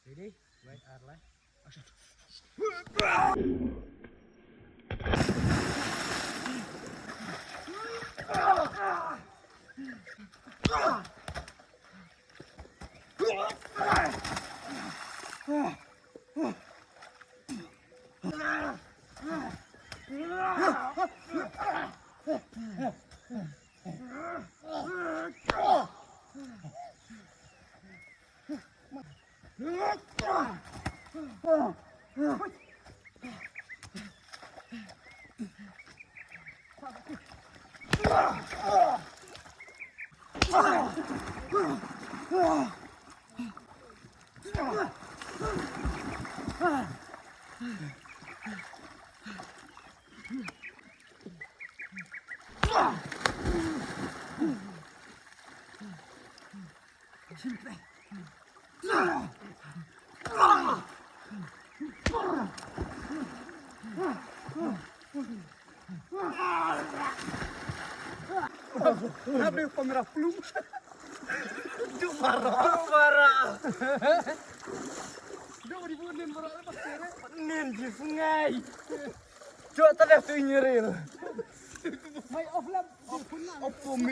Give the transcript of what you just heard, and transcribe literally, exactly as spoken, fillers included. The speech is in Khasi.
Ready? Wait, ar lai. Action. Habis kamera plum. Duk bara. Duk bara. Duk ribu nen bara lepas kere. Nen ji sungai. Duk tadi tu nyeril. Mai off lam. Off lam. Off lam.